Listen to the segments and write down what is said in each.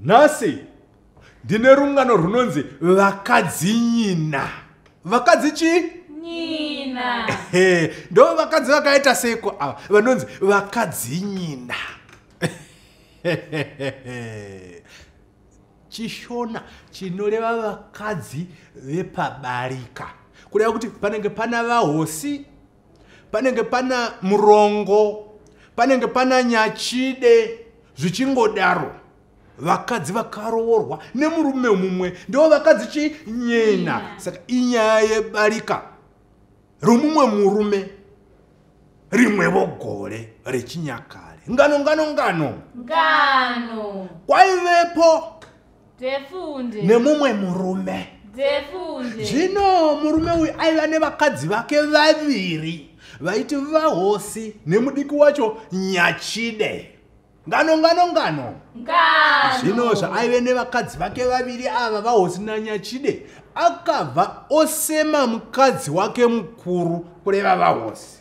Nhasi ndine rungano runonzi Vakadzinyina. Vakadzi chii? Nyina. Ndo vakadzi vakaita seiko ava vanonzi vakadzinyina. Chishona chinoreva vakadzi vepabarika, kureva kuti panenge pana vahosi, panenge pana murongo, panenge pana nyachide, zvichingodaro. Vakadzi vakaroorwa nemurume mumwe ndo vakadzi chinyena. Saka inyaya yebarika romumwe murume rimwevo gore rechinyakare. Ngano ngano ngano ngano. Kwaivepo Defunde nemumwe murume. Defunde. Zvino murume uyu aiva nevakadzi vake vaviri vaiti vahosi nemudiki wacho Nyachide. Ngano ngano ngano ngano. Zvino zvaaive nevakadzi vake vaviri ava vahosi naNyachide, akabva osema mukadzi wake mukuru, kureva vahosi,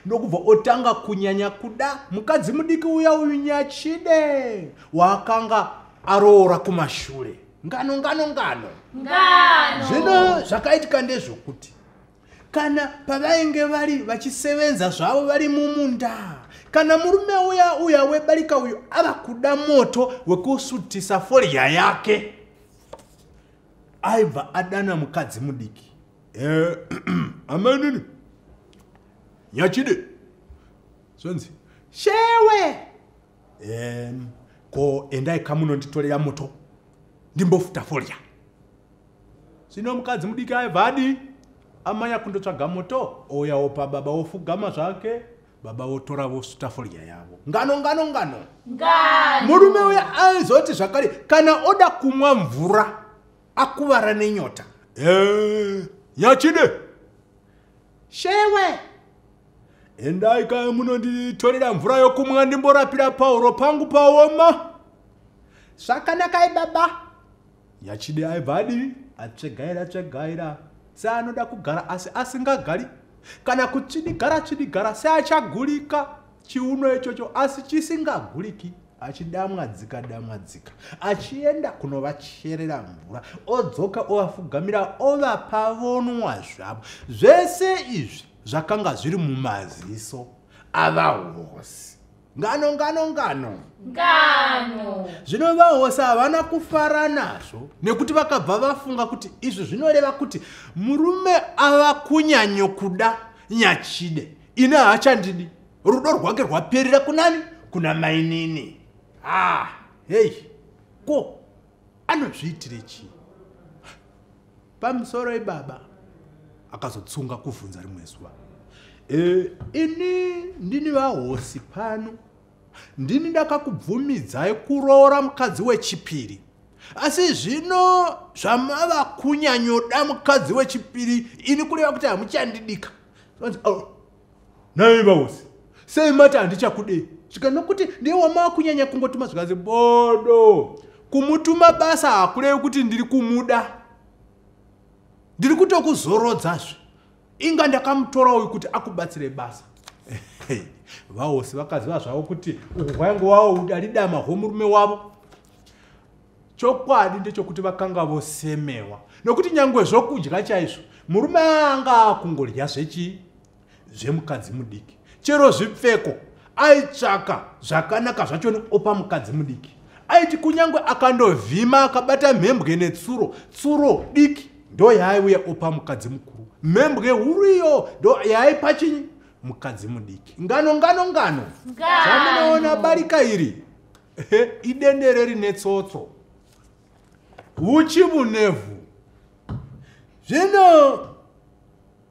ndokubva otanga kunyanya kuda mukadzi mudiki uya uyu Nyachide waakanga aroora kumashure. Ngano ngano ngano ngano. Zvino zvakaitika ndezvokuti kana pavainge vari vachisevenza zvavo vari mumunda, kana murume uya uya webarika uyu ava kuda moto wekusutisa forya yake, aibva adana mukadzi mudiki. Amainini Nyachide, zvonzi shewe, ko endai kamunonditorera moto ndimbofuta forya. Zvino mukadzi mudiki aibva adi amanya kundotsvaga moto, ouya opa baba, ofugama zvake, baba votora vosuta forya yavo. Ngano ngano ngano ngano. Murume uya aizoti zvakare kana oda kumwa mvura akuvara nenyota, Nyachide shewe, endai kai munonditorera mvura yokumwa ndimborapira pauro pangu paoma. Zvakanakai baba. Nyachide aibva adi atsvegaira tsvegaira seanoda kugara asi asingagari, kana kutsvidigara tsvidigara seachagurika chiuno ichocho asi chisingaguriki, achidamwadzika damwadzika achienda kunovacherera mvura, odzoka ovafugamira ovapa vonwa zvavo. Zvese izvi zvakanga zviri mumaziso avahosi. Ngano ngano ngano ngano. Zvino vahosi havana kufara nazvo, nekuti vakabva vafunga kuti izvi zvinoreva kuti murume ava kunyanyokuda Nyachide, ini haachandidi, rudo rwake rwaperera kunani? Kuna mainini. Hei, ko anozviitire chii? Pamusoro ibaba akazotsunga kuvhunza rimwe zuva, ini ndini vahosi pano, ndini ndakakubvumidzai kuroora mukadzi wechipiri, asi zvino zvamava kunyanyoda mukadzi wechipiri ini kureva kuti hamuchandidika. Nai vahosi, sei mati handichakudei? Svika nokuti ndiye wamava kunyanya kungotuma. Zvikanzi bodo, kumutuma basa hakurevi kuti ndiri kumuda, ndiri kutokuzorodzazve. Inga ndakamutora uyu kuti akubatsire basa. Vahosi vakaziva zvavo kuti uku kwaingovawo udaridama hwomurume wavo. Chokwadi ndechekuti vakanga vosemewa, nokuti nyangwe zvokudya chaizvo murume anga akungorya zvechii? Zvemukadzi mudiki. Chero zvipfeko aitsvaka zvakanaka zvachoni opa mukadzi mudiki. Aiti kunyange akandovhima akabata mhembwe netsuro, tsuro diki ndo yaaiuya opa mukadzi mukuru, mhembwe huru iyo ndo yaaipa chinyi? Mukadzi mudiki. Ngano ngano ngano. Zvamunoona barika iri idendere rine tsotso, uchi bunevhu. Zvino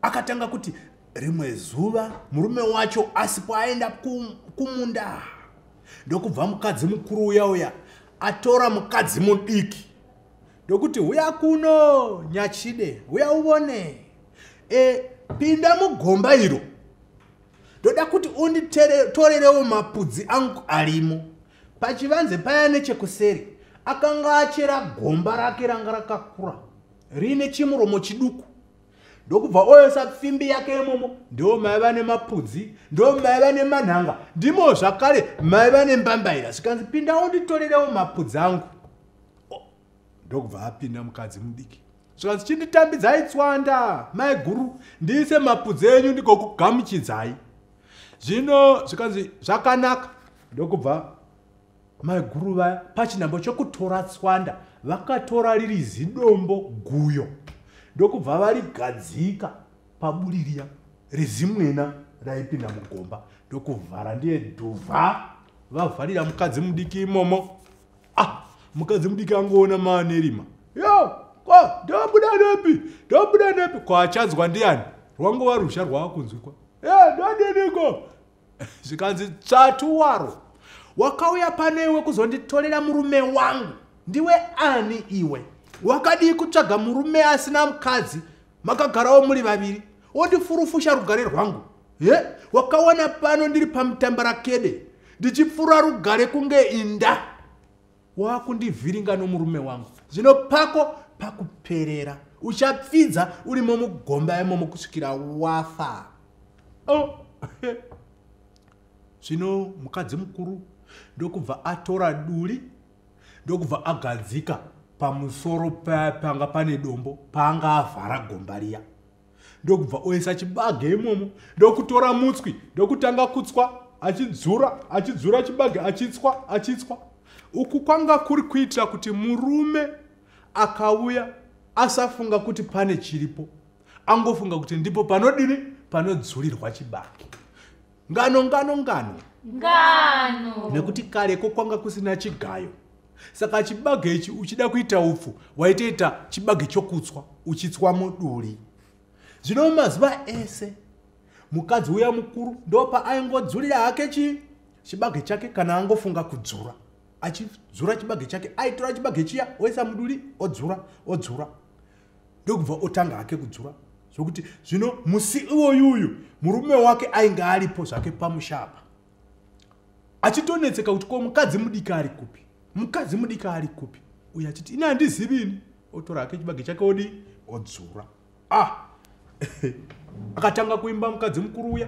akatanga kuti rimwe zuva murume wacho asipo aenda kumunda, ndokubva mukadzi mukuru uya uya atora mukadzi mudiki ndokuti huya kuno Nyachide, huya uvone, pinda mugomba iro, ndoda kuti unditorerewo mapudzi angu arimo. Pachivanze paya nechekuseri akanga achera gomba rake ranga rakakura riine chimuromo chiduku, ndokubva oisa pfimbi yake imomo. Ndo maiva nemapudzi, ndo maiva nemanhanga, ndimo zvakare maiva nembambaira. Zvikanzi pinda unditorerewo mapudzi angu. Ndokubva apinda mukadzi mudiki, zvikanzi, "Chinditambidzai tswanda, mai guru, ndiise mapudzi enyu ndigokugamuchidzai." Zvino zvikanzi, "Zvakanaka." Ndokubva mai guru vaya pachinhambo chokutora tswanda vakatora riri zidombo guyo, ndokubva varigadzika paburi riya rezimwena raipinda mugomba, ndokuvhara ndiye dhuvha, vavharira mukadzi mudiki imomo. Ah, mukadzi mudiki angoona maanerima, "Yo, ko ndobuda nepi? Ndobuda nepi?" Ko achanzwa ndiani? Rwangova ruzha rwaakunzwikwa. "E, ndodiniko?" Zvikanzi, "Tsvatu waro, wakauya pano iwe kuzonditorera murume wangu. Ndiwe ani iwe? Wakadii kutsvaga murume asina mukadzi, makagarawo muri vaviri, wondifurufusha rugare rwangu? Ye, wakawana pano ndiri pamutambarakede ndichipfuura rugare kunge inda, wakundivhiringa nomurume wangu. Zvino pako pakuperera, uchapfidza urimo mugomba imomo kusvikira wafa." Oh. Zvino mukadzi mukuru ndokubva atora duri, ndokubva agadzika pamusoro panga pane dombo paanga avhara gomba riya, ndokubva oisa chibage imomo, ndokutora mutswi, ndokutanga kutswa, achidzura, achidzura chibage, achitswa, achitswa. Uku kwanga kuri kuitira kuti murume akauya asafunga kuti pane chiripo, angofunga kuti ndipo panodini, panodzurirwa chibage. Ngano, ngano, ngano. Ngano. Nekuti kareko kwanga kusina chigayo, saka chibage ichi uchida kuita upfu waitoita chibage chokutswa, uchitswa muduri. Zvino mazuva ese mukadzi uya mukuru ndopa aingodzurira hake chi chibage chake. Kana angofunga kudzura, achidzura chibage chake, aitora chibage chiya oisa muduri, odzura, odzura, ndokubva otanga hake kudzura. Zvokuti zvino musi iwoyuyu murume wake ainge aripo zvake pamusha apa, achitonetseka kuti ko mukadzi mudiki ari kupi, mukadzi mudiki ari kupi? Uyo achiti, "Ini handizivi ini." Otora hake chibage chake, odi odzura. Ah, akatanga kuimba mukadzi mukuru uya,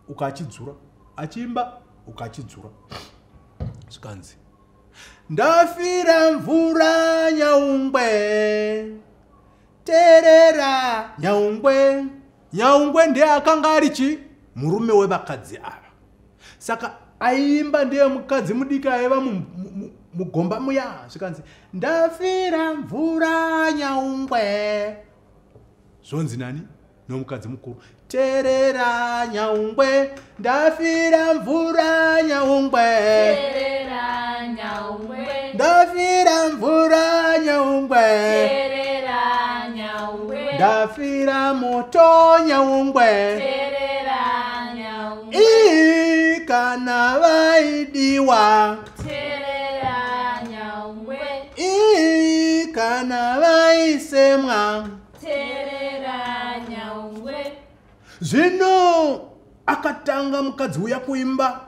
ukachidzura, achiimba, ukachidzura, zvikanzi, "Ndafira mvura nyaungwe, teerera nyaungwe." Nyaungwe ndiye akanga ari chi murume wevakadzi ava, saka aiimba ndiye mukadzi mudiki aiva mugomba muya. Zvikanzi, "Ndafira mvura nyaungwe." Zvonzi nani? Nomukadzi mukuru, "Teerera nyaungwe, ndafira mvura nyaungwe." Teerera nyaungwe. "Ndafira mvura nyaungwe." Teerera nyaungwe. "Ndafira moto nyaungwe." Teerera nyaungwe. Ii, kana vaidiwa. Teerera nyaungwe. Ii, kana vaisemwa. Teerera nyaungwe. Zvino akatanga mukadzi uya kuimba,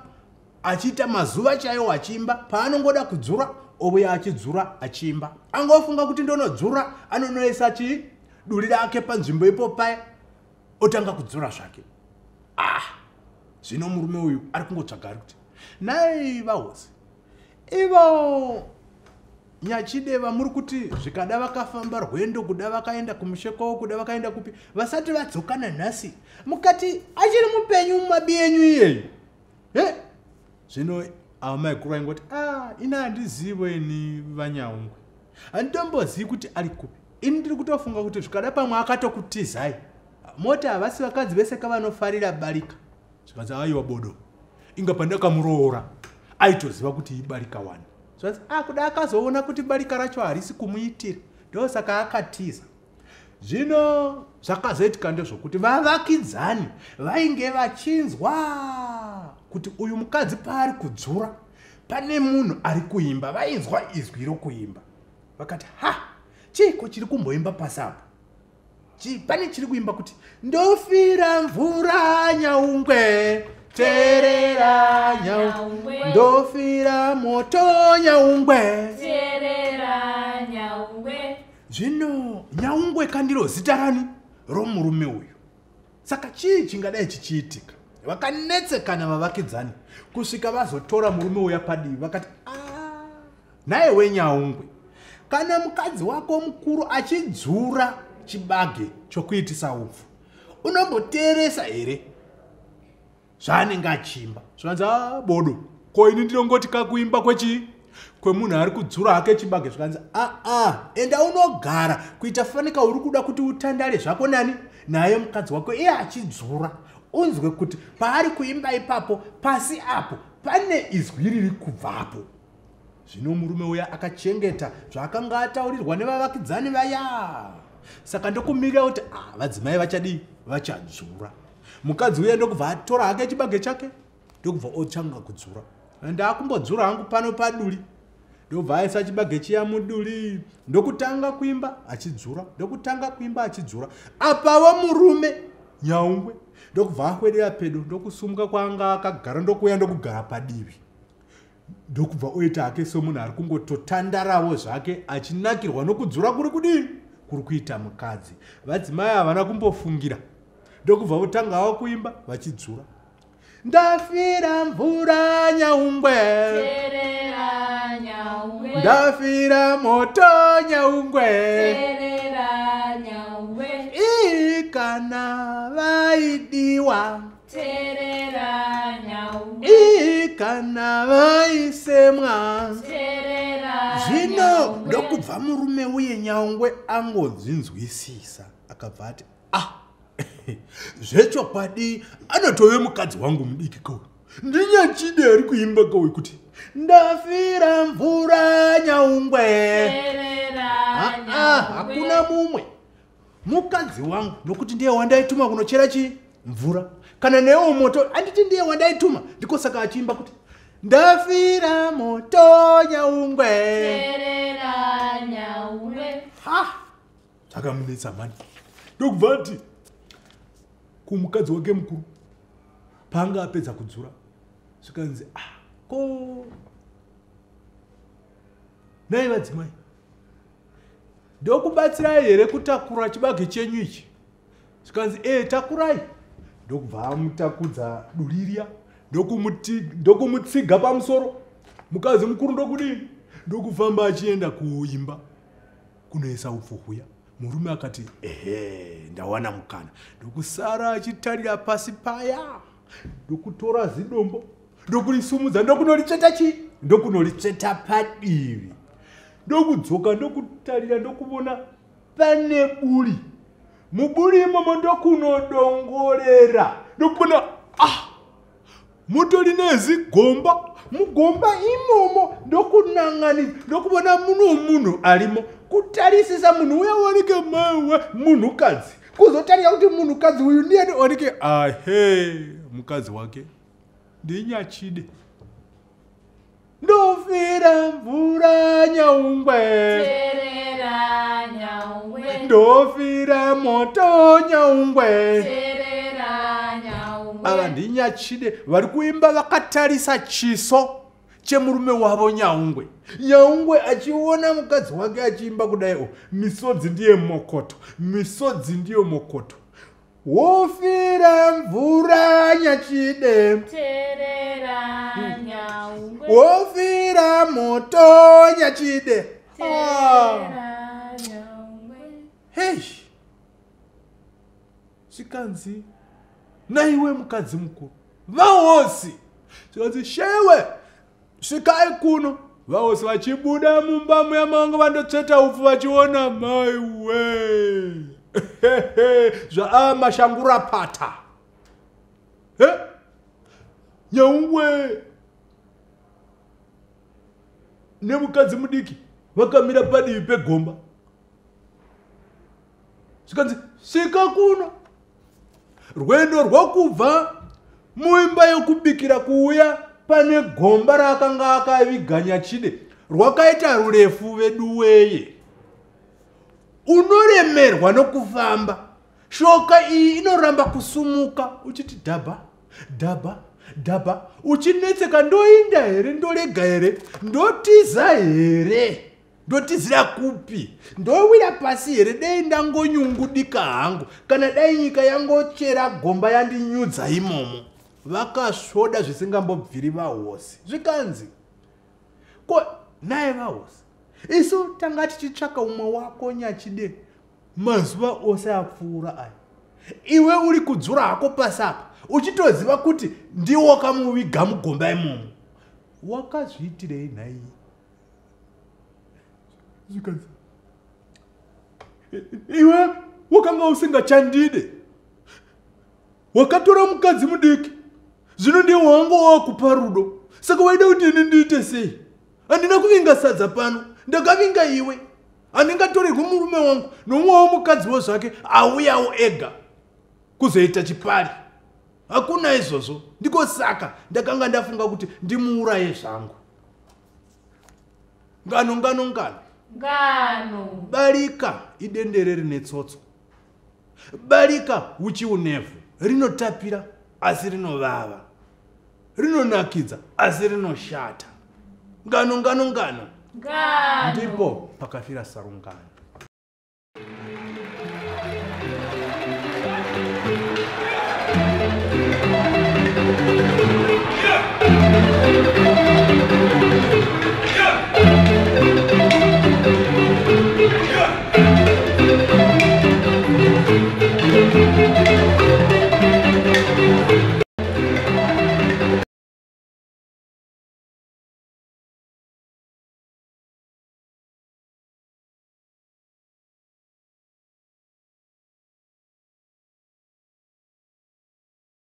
achiita mazuva chaiwo achiimba. Paanongoda kudzura, ouya achidzura, achiimba. Angofunga kuti ndonodzura, anonoisa chii, duri rake panzvimbo ipo paya, otanga kudzura zvake. Ah, zvino murume uyu ari kungotsvaga, ari kuti, "Nai vahosi, ivo nyachideva muri kuti zvikada vakafamba rwendo, kuda vakaenda kumushe kwavo, kuda vakaenda kupi, vasati vadzoka nanhasi, mukati achiri mupenyu mumabi enyu iyeyu he?" Zvino ava maikuru vaingoti, "A, ini handizivo ini vanyaungwe, handitombozivi kuti ari kupi. Ini ndiri kutofunga kuti zvikada pamwe akatokutizai. Moti havasi vakadzi vese kavanofarira barika." Zvikanzi, "Aiwa bodo, inga pandakamuroora aitoziva kuti ibarika wani." Zvanzi, "A, kuda akazoona kuti barika racho harisi kumuitira, ndosaka akatiza." Zvino zvakazoitika ndezvokuti vavakidzani vainge vachinzwa kuti uyu mukadzi paari kudzura pane munhu ari kuimba. Vainzwa izwi rokuimba, vakati, "Ha, chiiko chiri kumboimba pasi apo? Pane chiri kuimba kuti, 'Ndofira mvura nyaungwe, teerera nyaungwe, ndofira moto nyaungwe.'" Teerera nyaungwe. Zvino nyaungwe kandiro zita rani? Romurume uyu. Saka chii chingadai chichiitika? Vakanetsekana vavakidzani kusvika vazotora murume uya padivi, vakati, "Ah, nhaye wenyaungwe, Kana mukadzi wako mukuru achidzura chibage chokuitisa upfu, unomboteeresa here zvaanenge achiimba? Zvikanzi, a bodo, ko ini ndinongoti kakuimba kwechii kwemunhu ari kudzura hake chibage. Zvikanzi, aa, enda unogara kuita fanika uri kuda kuti utandare zvako nani naye mukadzi wako iye achidzura, unzwe kuti paari kuimba ipapo pasi apo pane izwi riri kubvapo. Zvino murume uya akachengeta zvaakanga ataurirwa nevavakidzani vaya. Saka ndokumirira kuti ah, vadzimai vachadii, vachadzura. Mukadzi uya ndokubva atora hake chibage chake, ndokubva otanga kudzura. Ndaakumbodzura hangu pano paduri. Ndobva aisa chibage chiya muduri, ndokutanga kuimba achidzura, ndokutanga kuimba achidzura. Apavo murume Nyaungwe ndokubva akwedera pedo, ndokusumuka kwaanga akagara, ndokuuya ndokugara padivi, ndokubva oita hake somunhu ari kungototandarawo zvake achinakirwa nokudzura kuri kudii kuri kuita mukadzi. Vadzimai havana kumbofungira, ndokubva votangawo kuimba vachidzura. Ndafira mvura Nyaungwe, Teerera Nyaungwe. Ndafira moto Nyaungwe, Teerera Nyaungwe. Ii kana vaidiwa, Teerera Nyaungwe. Ii kana vaisemwa. Teerera Zvino Nyaungwe. ndokubva murume uye Nyaungwe angodzinzwisisa, akabva ati, ah, zvechokwadi anotove mukadzi wangu mudiki kauyu, ndiNyachide ari kuimba kauyu kuti ndafira mvura Nyaungwe. Teerera Ah, hakuna Nyaungwe. mumwe, mukadzi wangu, nokuti ndiye wandaituma kunochera chii mvura, kana newo moto anditi ndiye wandaituma, ndiko saka achiimba kuti ndafira moto Nyaungwe. Teerera Nyaungwe. Ha, zvakamunetsa mani. Ndokubva ati kumukadzi wake mukuru paanga apedza kudzura, zvikanzi, ah, ko nai vadzimai, ndokubatsirai here kutakura chibage chenyu ichi? Zvikanzi, e, takurai. Ndokubva amutakudza duri riya, ndokumutsiga pamusoro. Mukadzi mukuru ndokudii, ndokufamba achienda kuimba kunoisa upfu huya. Murume akati, ehe, ndawana mukana. Ndokusara achitarira pasi paya, ndokutora zidombo, ndokurisumudza, ndokunoritsveta chii, ndokunoritsveta padivi, ndokudzoka, ndokutarira, ndokuvona pane buri. Muburi imomo ndokunodongorera, ndokuona, ah, mutori nezigomba. Mugomba imomo ndokunan'anidza, ndokuvona muno munhu arimo. Kutarisisa munhu uya, wanike mawe munhukadzi. Kuzotarira kuti munhukadzi uyu ndiyani, wanike ahe mukadzi wake ndiNyachide. Ndofira mvura Nyaungwe, Teerera Nyaungwe. Ndofira moto Nyaungwe. Teerera Nyaungwe. Ava ndiNyachide vari kuimba vakatarisa chiso chemurume wavo Nyaungwe. Nyaungwe achiona mukadzi wake achiimba kudai, misodzi ndiye mokoto, misodzi ndiyo mokoto. Wofira mvura Nyachide, Teerera Nyaungwe. wofira moto Nyachide. Ah. Teerera Nyaungwe. Hei, zvikanzi, naiwe mukadzi mukuru, vahosi. Zvikanzi, shewe, svikai kuno. Vahosi vachibuda mumba muya mavanga vandotsveta upfu, vachiona, maiwe, zvaa mashangurapata. He, Nyaungwe nemukadzi mudiki vakamira padivi pegomba. Zvikanzi, svika kuno. Rwendo rwokubva muimba yokubikira kuuya pane gomba raakanga akaviga Nyachide rwakaita rurefu veduweye, unoremerwa nokufamba. Shoka iyi inoramba kusumuka, uchiti dhabha dhabha dhabha, uchinetseka, ndoinda here, ndorega here, ndotiza here, ndotizira kupi, ndowira pasi here? Dei ndangonyungudika hangu, kana dai nyika yangochera gomba yandinyudza imomo. Vakasvoda zvisingambobviri vahosi. Zvikanzi, ko naye vahosi, Isu tanga tichitsvaka umwe wako nyachide mazuva ose apfuura aya. Iwe uri kudzura hako pasi apa uchitoziva kuti ndiwo wakamuviga mugomba imomo. Wakazviitirei nhai? Zvikanzi iwe wakanga usingachandide, wakatora mukadzi mudiki, zvino ndiye wanga wakupa rudo, saka waida kuti ini ndiite sei? Handina kuvinga sadza pano, ndakavinga iwe. Handingatorerwi murume wangu nomumwewo mukadziwo zvake auyawo ega kuzoita chipari. Hakuna izvozvo. Ndiko saka ndakanga ndafunga kuti ndimuuraye zvangu. Ngano, ngano, ngano. Ngano. Barika idendere rine tsotso. Barika uchi unevhu. Rinotapira asi rinovava. Rinonakidza asi rinoshata. Ngano, ngano, ngano. Ngano. Ndipo pakafira sarungano.